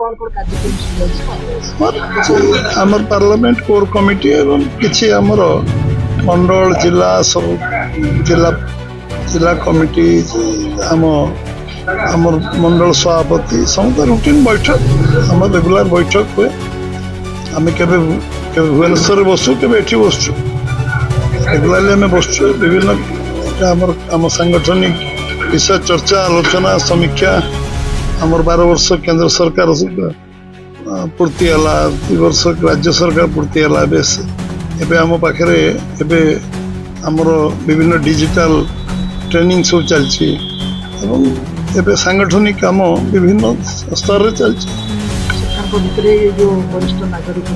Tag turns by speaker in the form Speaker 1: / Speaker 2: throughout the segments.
Speaker 1: କ'ଣ କ'ଣ କାର୍ଯ୍ୟକ୍ରମ ସବୁ ରହିଛି?
Speaker 2: ଆମର ପାର୍ଲାମେଣ୍ଟ କୋର୍ କମିଟି ଏବଂ କିଛି ଆମର ମଣ୍ଡଳ, ଜିଲ୍ଲା, ସବୁ ଜିଲ୍ଲା ଜିଲ୍ଲା କମିଟି, ଆମର ମଣ୍ଡଳ ସଭାପତି, ସମସ୍ତ ରୁଟିନ୍ ବୈଠକ, ଆମର ରେଗୁଲାର ବୈଠକ ହୁଏ। ଆମେ କେବେ କେବେ ଭୁବନେଶ୍ୱରରେ ବସୁ, କେବେ ଏଠି ବସୁଛୁ। ରେଗୁଲାରଲି ଆମେ ବସୁଛୁ। ବିଭିନ୍ନ ଏଇଟା ଆମର ଆମ ସାଙ୍ଗଠନିକ ବିଷୟ ଚର୍ଚ୍ଚା, ଆଲୋଚନା, ସମୀକ୍ଷା। ଆମର 12 ବର୍ଷ କେନ୍ଦ୍ର ସରକାର ପୂର୍ତ୍ତି ହେଲା, 2 ବର୍ଷ ରାଜ୍ୟ ସରକାର ପୂର୍ତ୍ତି ହେଲା। ଏବେ ଆମ ପାଖରେ ଏବେ ଆମର ବିଭିନ୍ନ ଡିଜିଟାଲ ଟ୍ରେନିଂ ସବୁ ଚାଲିଛି ଏବଂ ଏବେ ସାଙ୍ଗଠନିକ କାମ ବିଭିନ୍ନ ସ୍ତରରେ ଚାଲିଛି।
Speaker 1: ସରକାରଙ୍କ ଭିତରେ ଏଇ ଯୋଉ ବରିଷ୍ଠ ନାଗରିକ।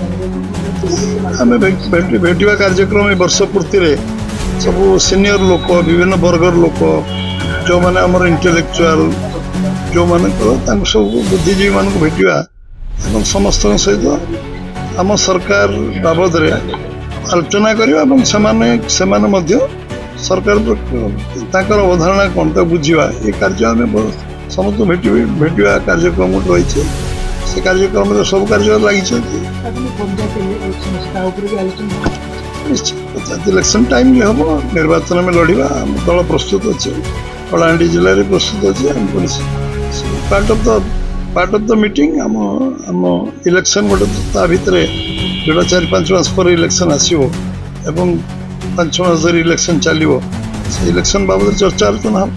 Speaker 2: ଆମେ ଭେଟିବା କାର୍ଯ୍ୟକ୍ରମ ଏ ବର୍ଷ ପୂର୍ତ୍ତିରେ ସବୁ ସିନିୟର ଲୋକ, ବିଭିନ୍ନ ବର୍ଗର ଲୋକ, ଯେଉଁମାନେ ଆମର ଇଣ୍ଟେଲେକ୍ଚୁଆଲ, ଯେଉଁମାନଙ୍କର ତାଙ୍କୁ ସବୁ ବୁଦ୍ଧିଜୀବୀମାନଙ୍କୁ ଭେଟିବା ଏବଂ ସମସ୍ତଙ୍କ ସହିତ ଆମ ସରକାର ବାବଦରେ ଆଲୋଚନା କରିବା ଏବଂ ସେମାନେ ମଧ୍ୟ ସରକାର ତାଙ୍କର ଅବଧାରଣା କ'ଣ ତାକୁ ବୁଝିବା। ଏ କାର୍ଯ୍ୟ ଆମେ ସମସ୍ତଙ୍କୁ ଭେଟିବା କାର୍ଯ୍ୟକ୍ରମ ଗୋଟେ ରହିଛି। ସେ କାର୍ଯ୍ୟକ୍ରମରେ ସବୁ କାର୍ଯ୍ୟ ଲାଗିଛନ୍ତି।
Speaker 1: ପଞ୍ଚାୟତ ଇଲେକ୍ସନ, ତା ଉପରେ ବି ଆଲୋଚନା?
Speaker 2: ନିଶ୍ଚିତ, ପଞ୍ଚାୟତ ଇଲେକ୍ସନ ଟାଇମଲି ହେବ। ନିର୍ବାଚନ ଆମେ ଲଢ଼ିବା। ଆମ ଦଳ ପ୍ରସ୍ତୁତ ଅଛି। କଳାହାଣ୍ଡି ଜିଲ୍ଲାରେ ପ୍ରସ୍ତୁତ ଅଛି। ଆମେ part of the meeting ଆମ ଇଲେକ୍ସନ ଗୋଟେ ତା ଭିତରେ ଯୋଉଟା 4-5 ମାସ ପରେ ଇଲେକ୍ସନ ଆସିବ ଏବଂ 5 ମାସ ଧରି ଇଲେକ୍ସନ ଚାଲିବ, ସେ ଇଲେକ୍ସନ ବାବଦରେ ଚର୍ଚ୍ଚା ଆଲୋଚନା ହେବ।